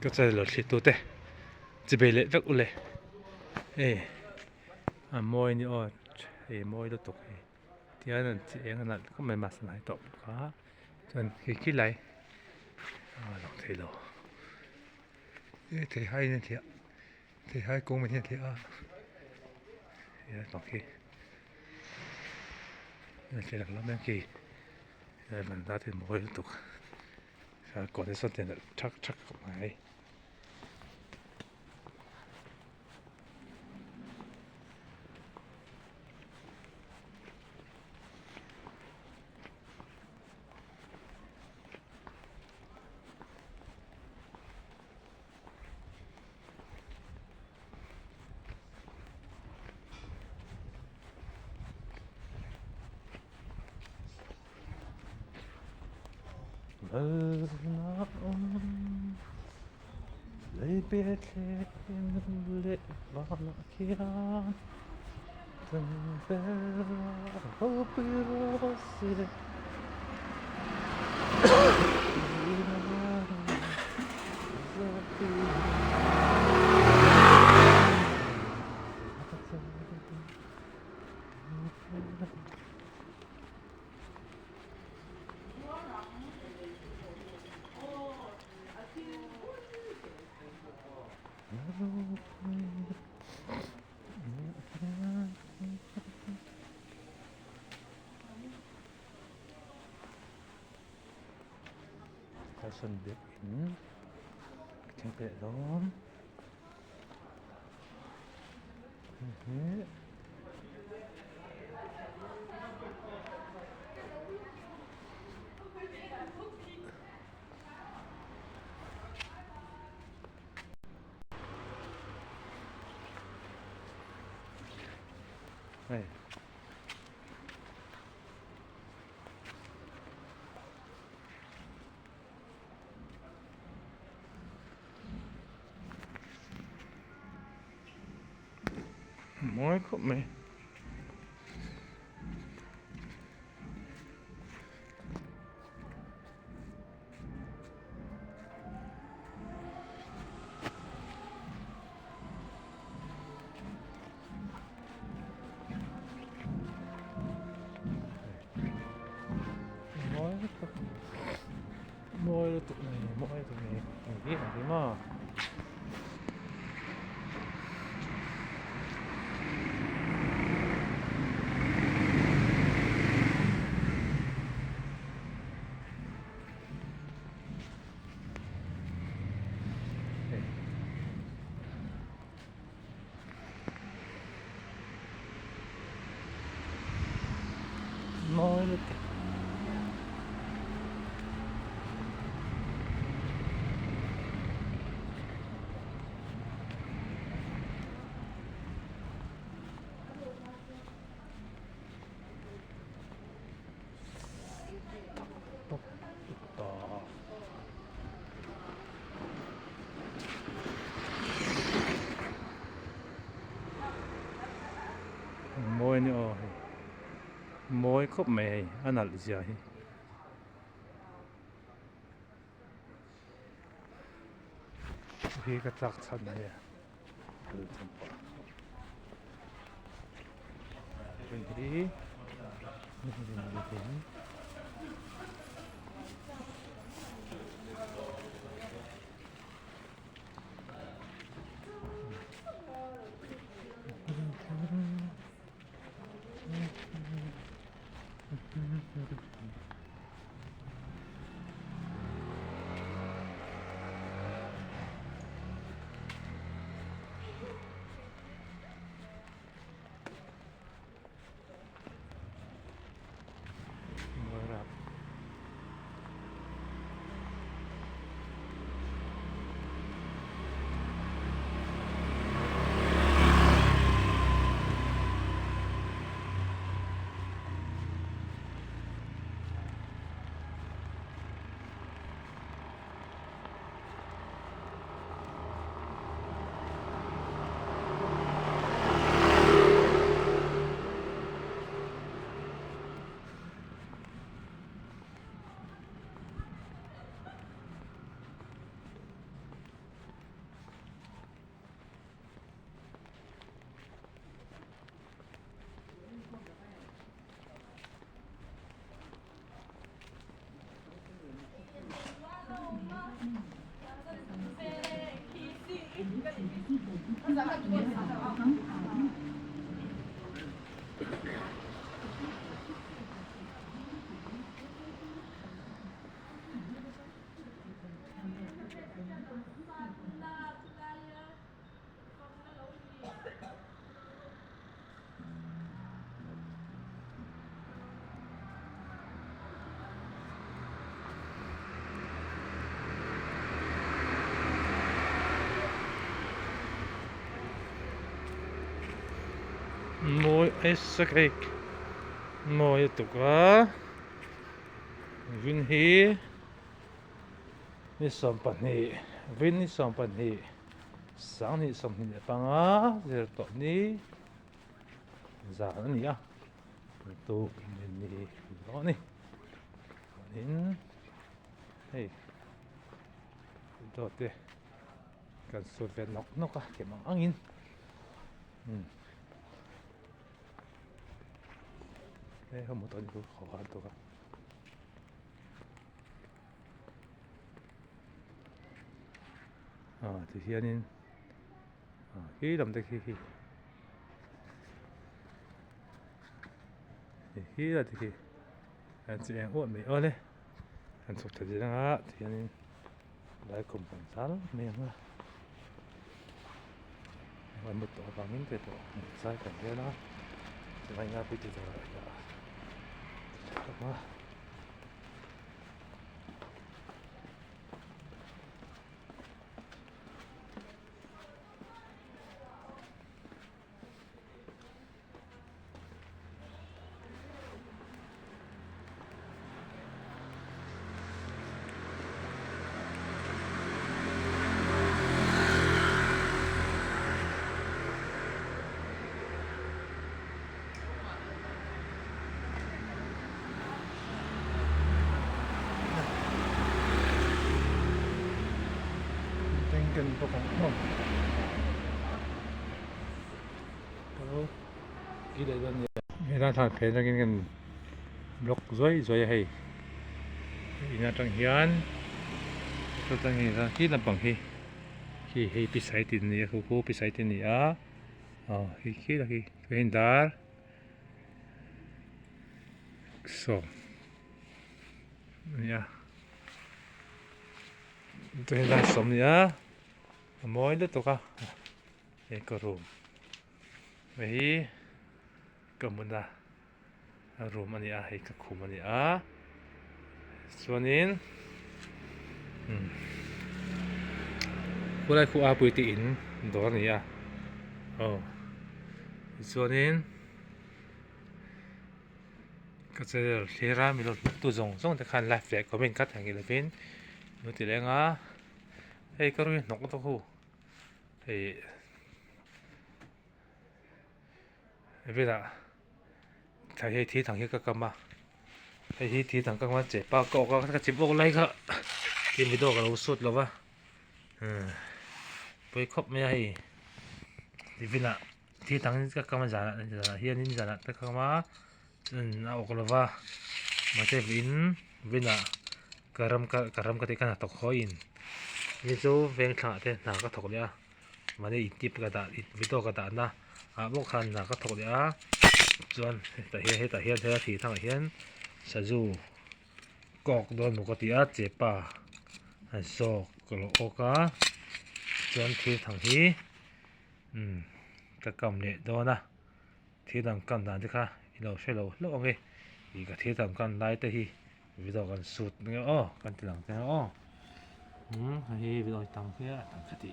Ka channel lo thlir tute chibei leh vek ule hei a mawi a ni aw hei mawi lutuk hei tihian an chi eng a nalh khawp mai mahse hnai tawh bawk a chuan khi khi lai a lang thei lo e theihai in a thliah theihai kawng in a thliah a hei lampang khi a thliah lang lam khi mawi lutuk. Kawr te sawn tiang thak thak khawp mai. Carson biakin ka thleng peh dawn. Hei. Mawi khawp mai. Mawi lutuk mawi lutuk mai mawi lutuk mai hei hi ang hi maw. Mawi lutuk. Mawi a ni aw hei mawi khawp mai hei a nalh zia hi. Hi ka chak chhan a nia hi. Mawi aisa hei mawi a tuk a vin hi ni 12 vin ni 12 sanghnih 25 zir tawh ni zan a ni a tuk ni dawn a ni chuanin hei dawt te kan sut ve nawk nawk a ti mang angin umm he ka motor hi chu a var tawh a. Ah ti hianin ah khi lam te khi khi khi la te khi an chi eng uah mai awle an chhuk thei zel anga ti hianin lai khum kan zal mai ang a an mut tawh avangin te pawh zai kan rel a chuan eng a pui ti tur a. Tengken bawk ang aw alo ki leh dawn nia helai thlan phei atangin kan block zuai zuai a hei in atang hian atang hi khi lampang hi khi hei pi sai tin a ni a khu khu pi sai tin a ni a. Aw khi khi la khi chuanin dar sawm a ni a chuanin dar sawm a ni a a mawi lutuk a hei ka room hei hi ka hmun a room a ni a hei ka khum a ni a chuanin umm khulai khu a pui te in dawr a ni a aw tichuanin ka channel thlir a milo tu zawng zawng te khan like leh comment kha theihnghilh lovin lo ti leng a hei ka ru hi hnawk deuh hu hei. Velah thla hi thil dang hi ka kam a hei hi thil dang ka kam a che pa ka awk a ka chim awk lai kha tin video ka lo shoot lo va pawi khawp mai a hei tifinah thil dang ka kam a zanah zanah hianin zanah te ka kam a a awk lo va mahse vawiin vawiinah ka ram ka ram ka tih khan hnathawk haw in ni chu veng thlangah te hna ka thawk leh a. Mahni intip ka dah video ka dahna ah bawk khan hna ka thawk leh a chuan hetah hian hetah hian helai thir thangah hian sazu kawk dawn maw ka ti a chepa an zawk ka lo awk a chuan thir thang hi umm ka kam leh dawn a thir dang kam dan te kha i lo hre lo hlauh ang e ih ka thir dang kam lai te hi video kan shoot nge aw kan ti lang te aw umm hei hi video tam hi a tam ka ti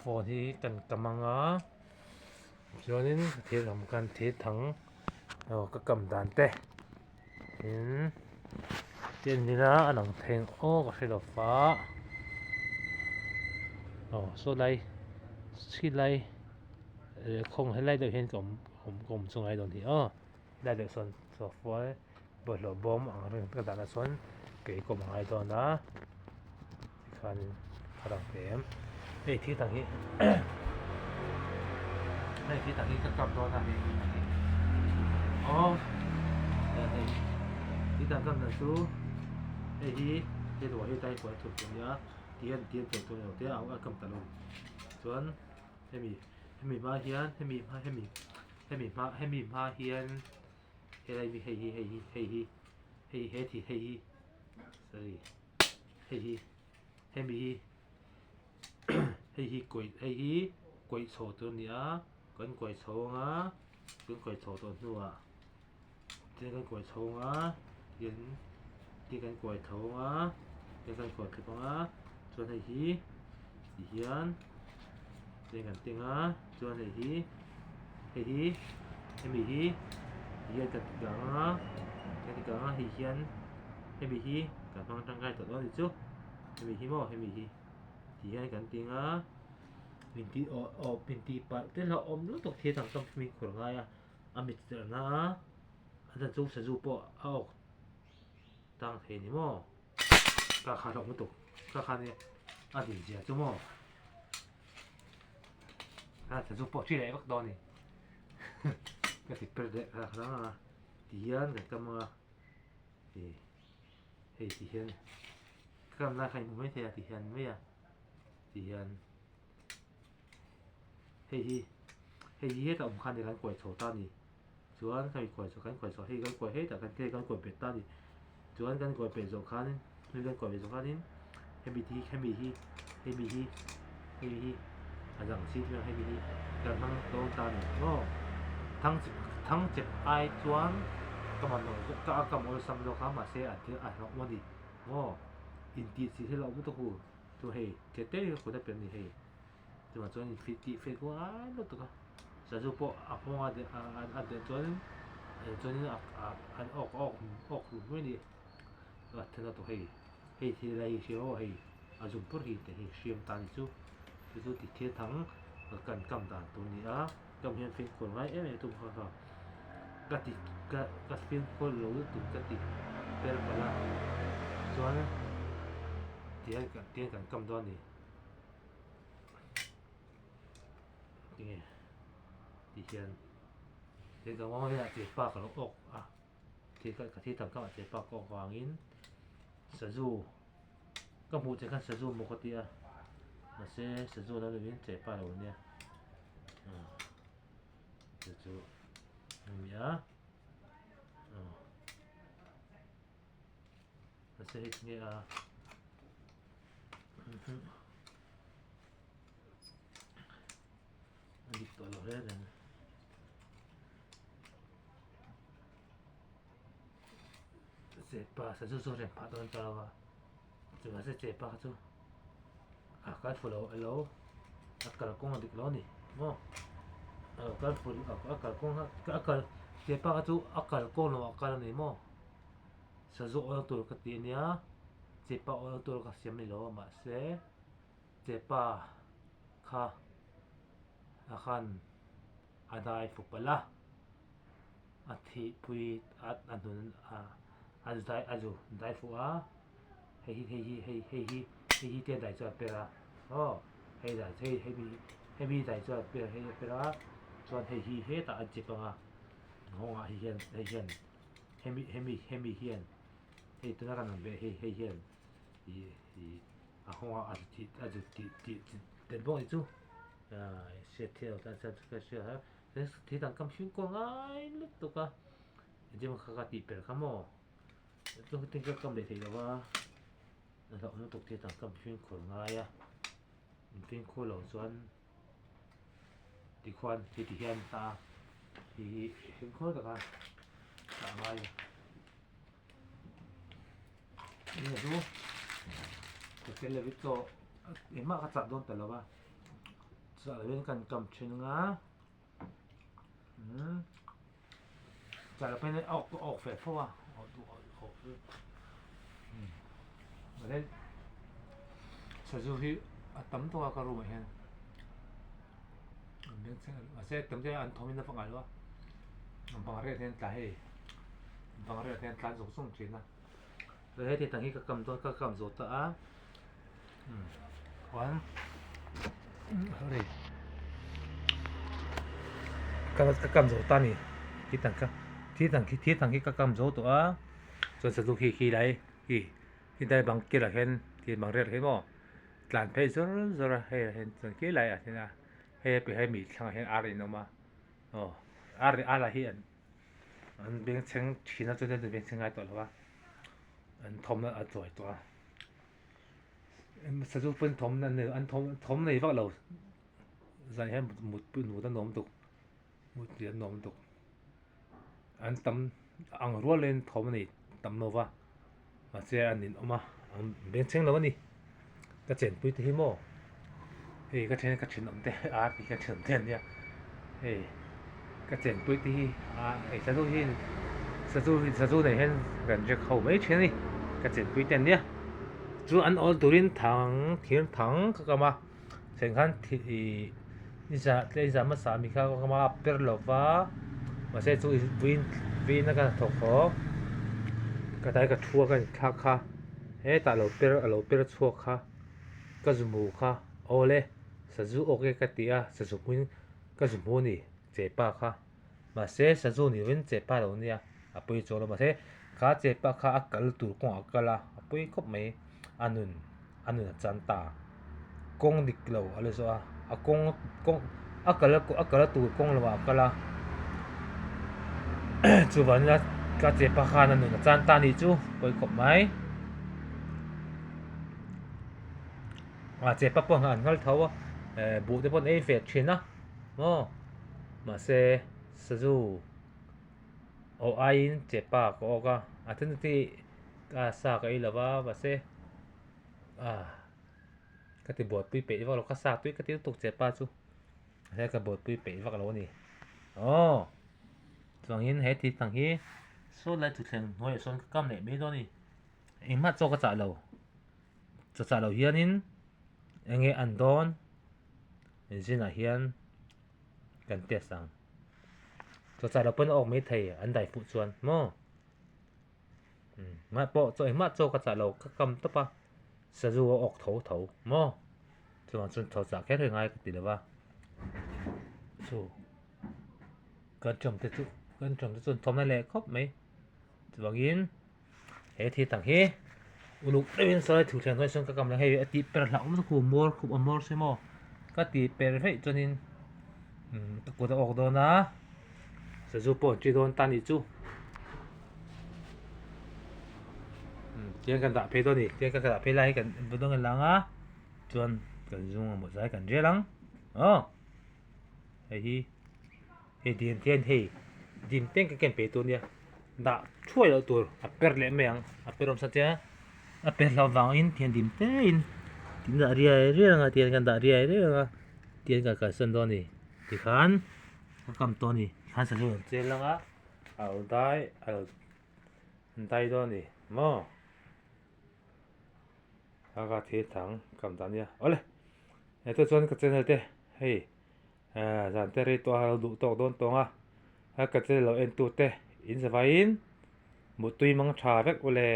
phone hi kan kam anga chuanin thil awm khan thil thang aw ka kam dan te tin tin nila a lang thei ang aw ka hre lo va aw saw lai khi lai khawng helai deuh hian ka awm ka awm chu ngai dawn hi aw. Helai deuh sawn sofa bawlhhlawh bawm ang reng ka dahna chuan kei ka awm a ngai dawn a tikhanin a lang ve em hei thil dang hi hei thil dang hi ka kap dawn a hei aw hei thil dang kap dan chu hei hi. Hei ruah hi tlai kual thut tur a nia ti hian ti hian tawh tur a ni lo te a a kam ta lo chuan hemi hemi hma hian hemi hma hemi hemi hma hemi hma hian helai mi hei hi hei hi hei hi hei he thi hei hi sorry hei hi hemi hi hei hi kawih hei hi kawih chho tur a ni a kan kawih chho anga kan kawih chho tawh hnuah. Tin kan kuai chho anga tin tin kan kuai tho anga tin kan kuai thlep anga chuan hei hi ti hian tin kan teng a chuan hei hi hei hi hemi hi ti hian kan ti kang anga kan ti kang a hei hian hemi hi kan hmang tangkai tawh dawn a ni chu hemi hi maw hemi hi ti hian kan teng a min tih awh awh min tih palh te hlauhawm lutuk thil dang tam hi min khur ngai a. A mit tirhna a, a chan chu sazu pawh a awk tang thei ni maw? Ka kha hlawk lutuk, ka kha ni a din zia chu maw? A sazu pawh thi leh vak dawn ni. Ka ti per leh kha kha a, ti hian kan kam anga ti hei ti hian ka kam lai kha in hmu mai thei a ti hian mai a ti hian. Hei hi hei hi hetah awm khan kan kuai chho ta a ni chuan kan kuai chho kan kuai chho hei kan kuai hetah kan kan kuai bet ta a ni chuan kan kuai bet zawh khan hemi kan kuai bet zawh khanin hemi te hi hemi hi hemi hi hemi hi a dang si chuan hemi hi kan hmang dawn ta a ni maw thang chep thang chep ai chuan ka mamawh zawk ka kam awlsam zawk a mahse a thil a hlauhawm a ni maw intih chi hi a hlauhawm lutuk u. Chu hei che te hi kut a pe ani hei chuvang chuan in fit tih fel kual lutuk a sazu pawh a nghawng a a a delh chuan chuanin a a an awk awk awk hlum mai ani a then a tawh hei hei thil lai hi hria aw hei a zum pawr hi te hi hriam ta ni chu chu chu ti thil thang kan kam dan tur a ni a kam hian fimkhur ngai em em tum kha kha ka ti ka ka fimkhur lo lutuk ka ti per palh a chuan tihian tihian kan kam dawn a ni tinge tihian he ka vang hian a pa ka lo awk a thil ka thil tam khamah che pa ka awk vangin sazu ka hmuh che khan sazu maw ka ti a mahse sazu lo lovin che pa lo nia. Chu chu a ni a mahse hei tinge a a dik tawh lo hle reng chepa sazu chu rem phah dawn ta lo a chu mahse chepa kha chu a kal fu lo elo a kalkawng a dik lo a ni maw a lo kal fu a kalkawng a kal chepa kha chu a kalkawng lo ah a kal a ni maw sazu awlna tur ka ti ania chepa awlna tur ka siam a ni lo a mahse chepa kha a khan a dai fu palh a a thihpui a a hnun a a zai a zu dai fuh a hei hi hei hi hei hei hi hei hi te dai chu a per a aw hei dai hei hemi hemi dai chu a per hei a per a chuan hei hi hetah a chip ang a nghawngah hei hian hei hian hemi hemi hemi hian hei tuna kan rawn beh hei hei hian ih ih a nghawngah a zu tih a zu tih tih tel bawk a ni chu ah hriat theih loh tan chuan ka hria a thil dang kam hring kual ngai lutuk a engtin emaw kha ka tih per kha maw chu tin ka kam leh theih lo va a hlauhawm lutuk thil dang kam fimkhur ngai a fimkhur loh chuan tikhuan heti hian ta hi hi fimkhur taka tah ngai a ni chu ka tel lovin chaw engmah ka chah dawn ta lo va. Chah lovin kan kam thin anga umm chah loh pawhin awk pawh awk ve fo a awk duh awk awk umm mahse sazu hi a tam tawk a ka room ah hian an bengchheng mahse tam te an thawm in a va ngai lo a bang riat hian tla hei bang riat hian tlan zung zung thin a heti tang hi ka kam dawn ka kam zawh ta a. Chuan sorry ka ka kam zo ta a ni thil dang kha thil dang khi thil dang khi ka kam zo tawh a chuan sazu khi khi lai hi. Khilai bang kilah khian thil bang riat hi maw tlan phei zawr zawr a hei ah hian chuan khi laiah hian a hei a piah hi mi thlangah hian ar in a awm a aw ar ar lah hi an an bengchheng thin a chuan an bengchheng ngai tawh lo a an thawmna a chawi tawh a sazu pawn thawmna an nei an thawm thawm nei vak lo zan hian mut pawh mut a nuam tuk mut hi a nuam tuk an tam ang rualin thawm a nei tam lo va mahse an inawm a an bengchheng lo a ni ka chenpui te hi maw hei ka then ka thenawm te ar tih ka thenawm te an nia hei ka chenpui te hi a hei sazu hi sazu hi sazu nei hian kan rek ho mai thin a ni ka chenpui te an nia chu an awl turin thang thir thang ka kam a. Thleng khan ih nizan hmasa mi kha ka awm a per lo va mahse chu vawiin vawiin a ka thawk haw ka tlai ka thu a ka inthlak kha hetah a lo per a lo per chhuak kha ka zu hmu kha awle sazu awk e ka ti a sazu hmuin ka zu hmu a ni chepa kha mahse sazu ni lovin chepa a lo nia a pawi chuang lo mahse kha chepa kha a kal tur kawngah a kal a a pawi khawp mai a nun a nun a chan ta kawng dik lo a la zawh a a kawng kawng a kal a kal tur kawng lamah a kal a chuvangin a ka chepa khan a nun a chan ta a nih chu pawi khawp mai a chepa pawh an nghal tho a eh buh te pawh an ei ve thin a maw mahse sazu aw aiin chepa ka awk a a then te a sa ka ei lova mahse ah ka ti buaipui peih vak lo ka sa tui ka ti lutuk chepa chu he ka buaipui peih vak lo a ni aw chuangin he thil thang hi saw lai thutthleng hnuaiah sawn ka kam leh mai dawn a ni engmah chaw ka chah lo chaw chah lo hianin eng nge an dawn zinah hian kan test ang chaw chah lo pawn a awk maithei an dai fuh chuan maw. Mah pawh chaw engmah chaw ka chah lo ka kam tawp a sazu a awk tho tho maw chuvang chuan tho chah kher hi ngai ka ti lo va chu kan tawm te chu kan tawm te chuan thawmna leh khawp mai chuvangin he thil tak hi uluk deuhin sawi thu thlen hnuai sawn ka kam lo hei a tih per hlauh awm khu muar khup a muar si maw ka tih per veih chuanin ka kut a awk dawn a sazu pawh an ṭi dawn ta nih chu. Tiang kan dah phei dawn a ni tiang kan dah phei lai hi kan vaw dawn a lang a chuan kan zung a mawh zai kan rial ang aw hei hi hei dim te hian hei dim te ka ken pe tur a nia dah thuai loh tur a per leh mai ang a per awm sa che a per hlauh vangin tiang dim te in tin dah riai riai ang a tiang kan dah riai riai ang a tiang kan kalsan dawn a ni tikhan ka kam tawh a ni tikhan sazu an chel ang a. A lo dai a lo dai dawn a ni maw a ka thil thang kam dan nia awle heta chuan ka channel te hei ah zan te rei tawh a lo duh tawk dawn tawng a a ka channel lo en tu te in zavaiin muttui mang tha vek ule.